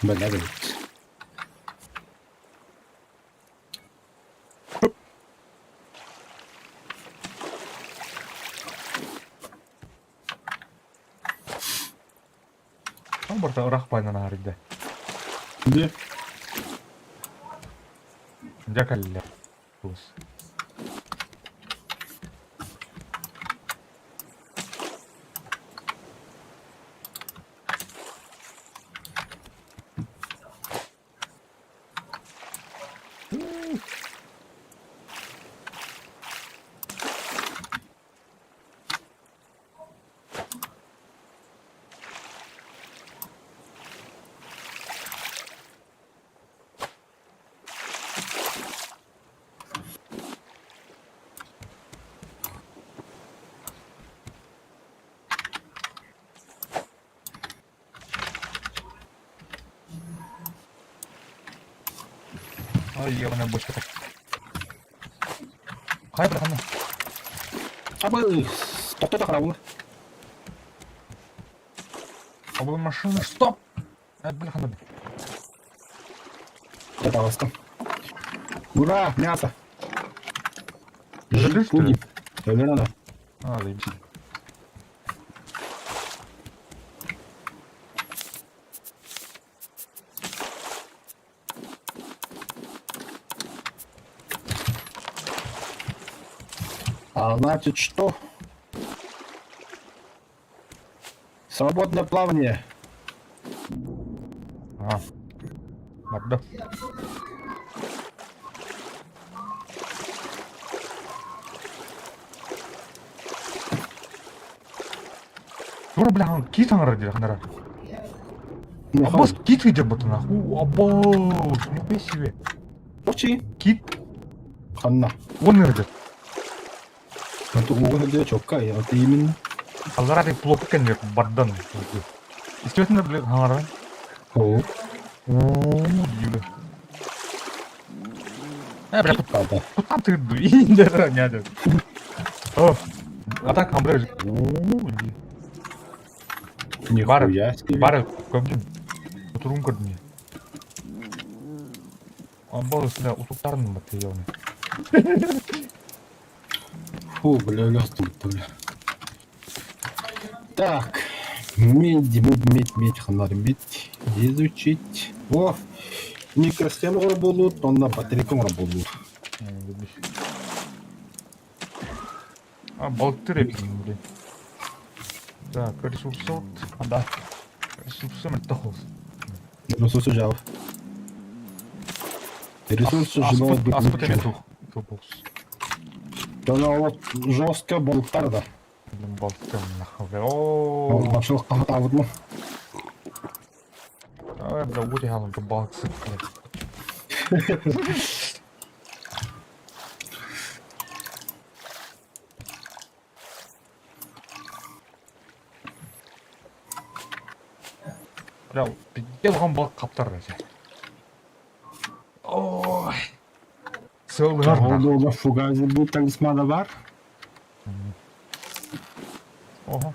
Бля, бит. Барта ырах байнан арыйда. Де? Дякалля. Плюс. Ой, ебаная бочка так. Хай, братан. Абы, тохтото хараҕын. Абы машина, стоп! Э, бляха, Пожалуйста. Ура, мясо! Жить Жить будем. Наверное. А, заебись. А значит что? Свободное плавание. А. Барда. Тура бля, кит аңара диир ханара. Аббас кит видер бутына. Аббас, нихуя себе. Очи. Кит Ханна. он ырдыр. Это угол где чокка, я вот именно. Аллара ты плохо кеннер бардан. Естественно, бля, ханара. О, Оо, диир. Э, бля, папа. кутан ты индер няда. О, а так амбре. Оо, диир. Бар, Нихуя себе. бар, көбдүм. Отурун көрдүм. Аббас, бля, утуктарын бат ебаный. Фу, бля, лёстым, бля. Так. Медь, медь, медь, медь, ханар, медь. Изучить. О, микросхема буолуут, онно батарейка буолуут. А, балыктыр эбит, блин. Так, ресурсот. А, да. Ресурсы мөлтөх ол. Ресурсы жабы. Ресурсы жиноо Аспыт эме тух. Жана вот жестко балыктар да. Блин, балыктыр нахуй. О, Башылык табытмы. Ай, бля, өте халым, балыксы, блядь. Бля, пиздец, оған балық қаптар өзі. Ой. Сылғыр. Олда фугази бу талисмана бар. Ого.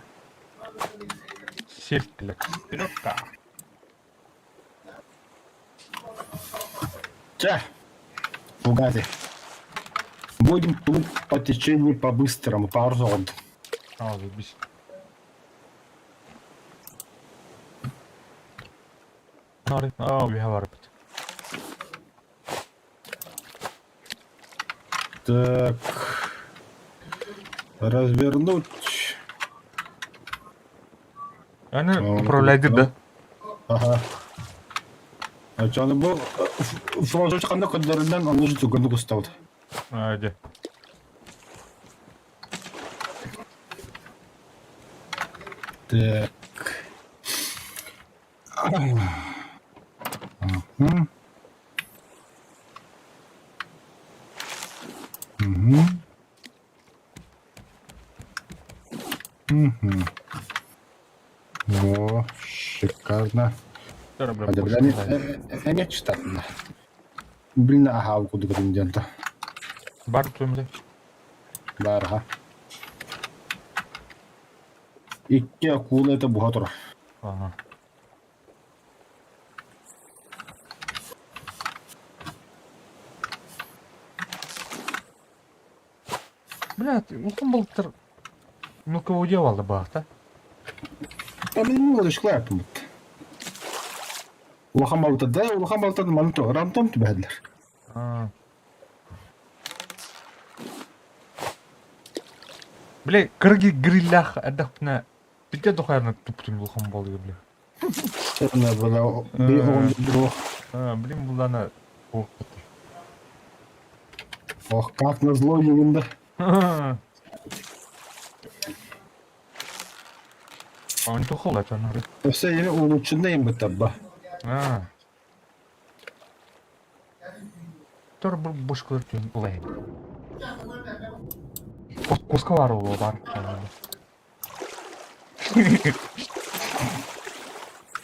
Сельдь, Вперед-ка. Ча. Фугази. Будем плыть по течению по-быстрому, по арзон. А, заебись. А, we have a Так. Развернуть. Аны управляйды да. Ага. Аны бу фронт кандай көдөрүнөн аны же түгөндүк устабыт. А, де. Так. Угу. Угу. Угу. О, шикарно. Эмиэ читатына. Блин, аһаа кудугун диэн Бар түмде. Барха. Икки акула это буха турар. Ага. Бля, улахан балыктар мелководье балды баахта. Блин, ышклааппын. Улахан балыктар да, улахан балыктар маны рантом түбэһэллэр. Бля, кырги гриллях эрдэхпинэ билгэ дохайарна туппутум улахан балыгы, бля. Бля, Блин, буллана Ох, как назло югунда. Он тухол это надо. Все я улучшенный им табба. А. Тор бу бушкалар түн улай. Куска бар ол бар.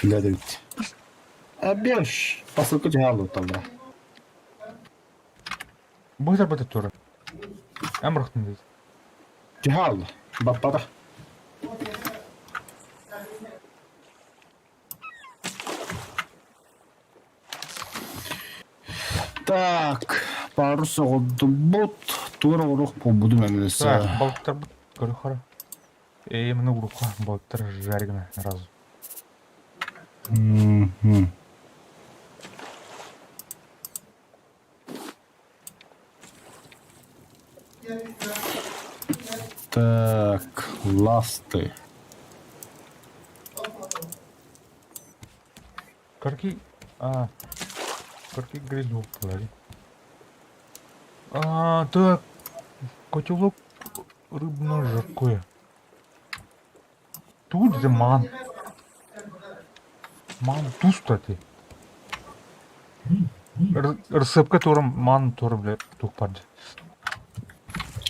Бля, ведь. А беш, посылка жаалу талла. Быһытар быта турар. Эн бырахтын дии. Тиһаал, баппата. Так, пару соҕурдубут, туора оруох буолбутум эмиэ Так, балыктарбыт көрү-хара. Ээ, маны уруха балыктар жарены сразу. Мгм. Так, ласты. Какие... А, какие гриль А, так, котелок рыбное жаркое. Тут же ман. Ман туз ты. Рысыпка турым ман тур бля тух барды.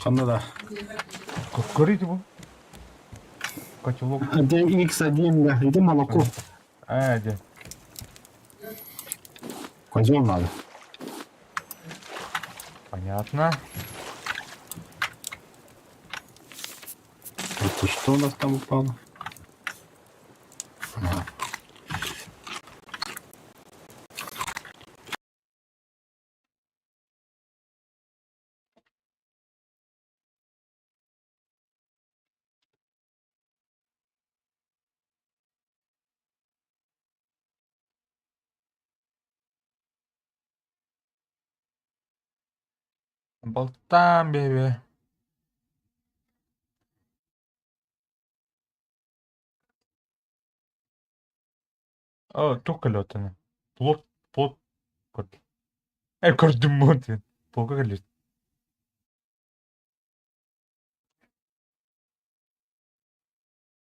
Ханна да. Көрейді бұл. Котелок. 1x1, да. Иди молоко. А, де. Козел надо. Понятно. Это что у нас там упало? Ага. Болтам, бебе. О, туох кэлиотаны? Плот, плот көрдүм. Э, көрдүм диэн. Полка кэллит.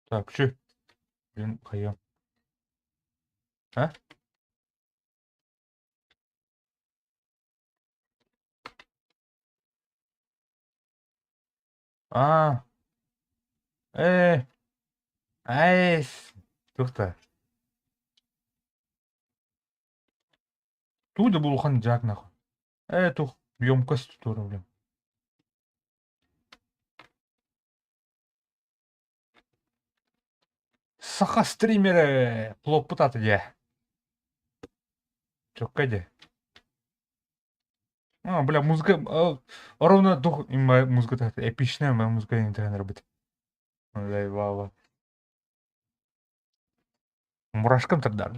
Так, чү. Блин, хайа. А? А. Э. Айс. Туох Туу да булухан дьаак нахуй. Э, тух, емкость тура, блин. Саха стримерэ плоппут аты дьэ. Чокка дьэ. А, бля, музыка ровно дух музыка эпичная моя музыка интернет быть. Заебало. Мурашкам тогда.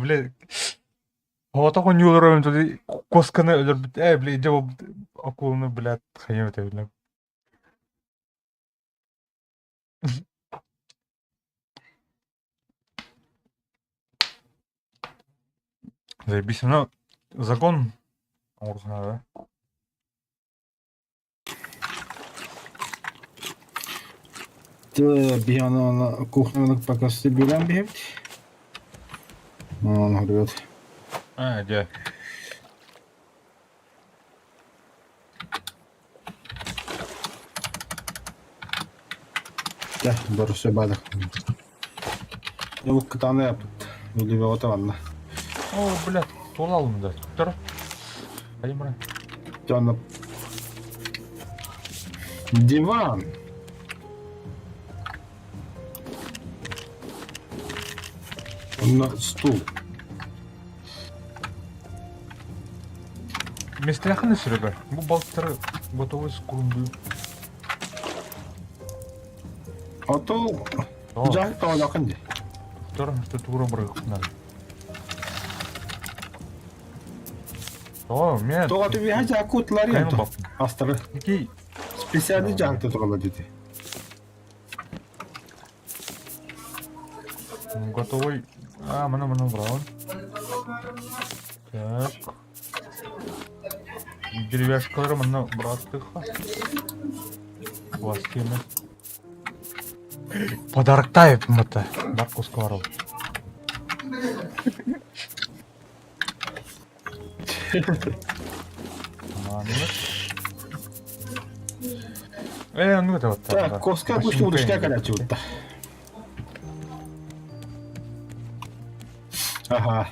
Бля, Оҕото хонньуулар туди куосканы өлөрбүт ээ били дьэ акуланы блядь хайа эбитэ бile. Заебись, ну закон оҥорсуна да. Биһи аны кухняны пока билэн биһибит. Аны ребят. А, дьэ. Дьэ, боросуой баадах. Дьэ, кытааны яппыт. Үлүбэҕэ ванна. О, блядь, туолалым да. Тур. Хайым Дьэ, онно диван. Онно стул. Местряханы Серега. Бу балыктары готовы скурунду. Ото дьаһык тоҕолоохун дии. Тур, что тура бырыхнар. О, мен. Тоҕо түбүһэ дьаакутлар Хайым ento. бап. Астары. Ники. Специальный дьаһыкта туралар дии. Готовый. А, мана мана брал. Так. Деревяшкалары манна бырахтыха. Пластины. Подароктаев мата. Бар кускаров. Маннык. Э, ну это вот Так, да. коска пусть Башенка удушка енді. короче вот. Ага.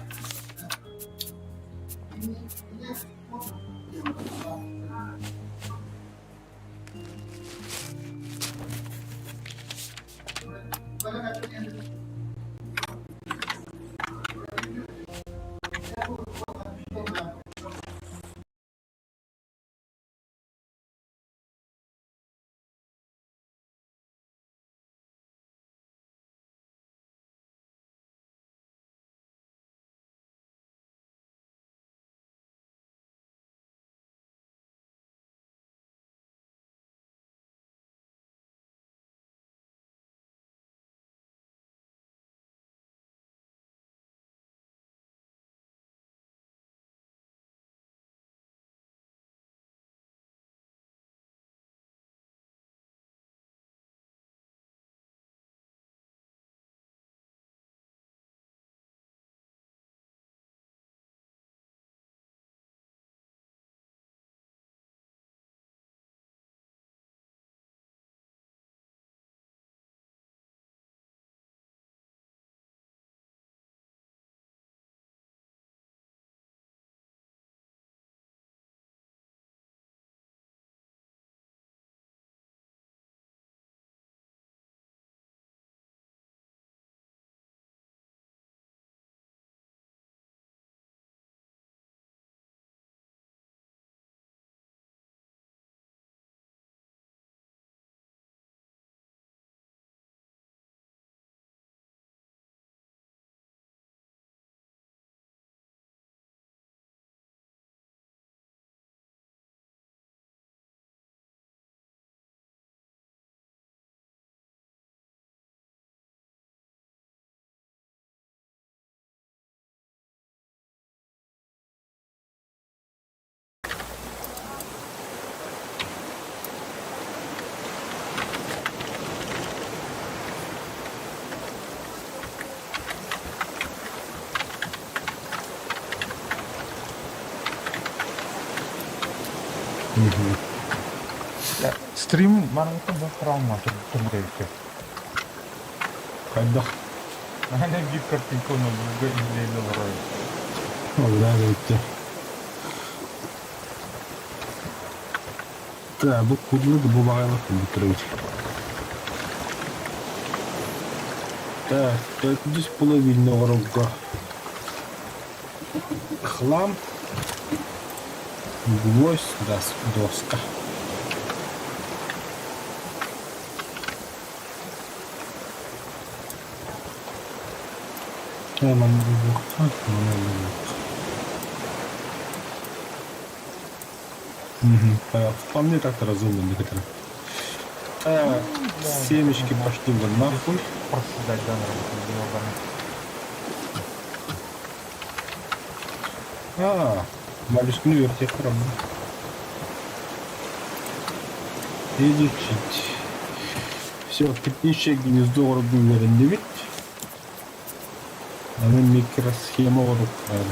Мгм. Стрим манымыттан бу травма турбут Хайдах. Ана биир картинка оны буга иһилэйли олорор. Ол да Так, бу кудлук бу баҕайылык курдук Так, төрдүс половина оҕорорго хлам, гвоздь, доска. Манна булуохха, манна булуохха. Угу, вполне так-то разумно некоторые. Так, семечки пошли вон нахуй. Проседать да, на А, малюскunu вертехтер Изучить. Все, птичье гнездо үөрэннибит. Аны микросхема оруктар.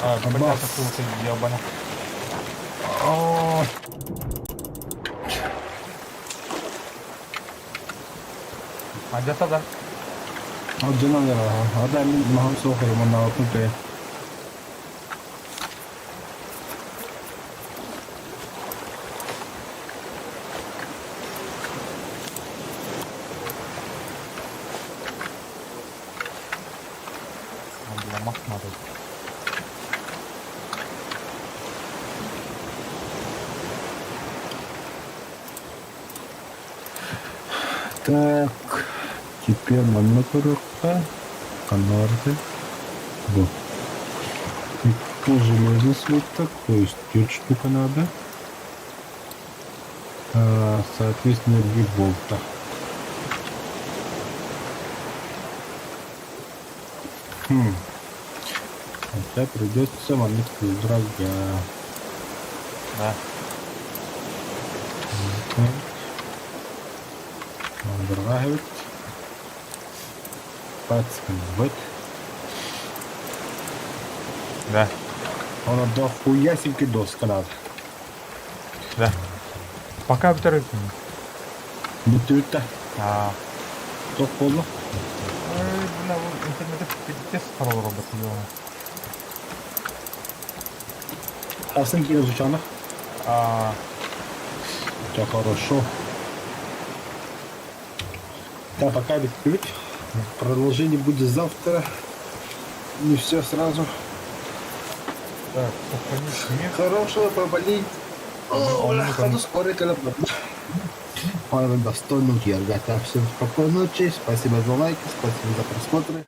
А, Абас. ебана. О, Адята да. Алдьанан эрэ, ада мин маһым суох ремоннаабыппын кыайан. Бля, мах надо. Так, теперь манна көрүөххэ. Ханна барытай? Бу. Железный слиток, то есть 4 штука надо. А, соответственно, 2 болта. Хм. Хотя придется монетку дорога. Да. Дорога Пацкан, Да. Она дохуясенький доска надо. Да. Пока бүтэр Бүтүтэ. Аа. Туох буолла? Ой, бля, бу интернете пиздец харалар робот Асан киирэ звучано. Аа. Все хорошо. Да, пока ведь Продолжение будет завтра. Не все сразу. Так, сохранить мир. Хорошего поболеть. О, бля, хаду скоро Пора достойно ребята. Всем спокойной ночи. Спасибо за лайки, спасибо за просмотры.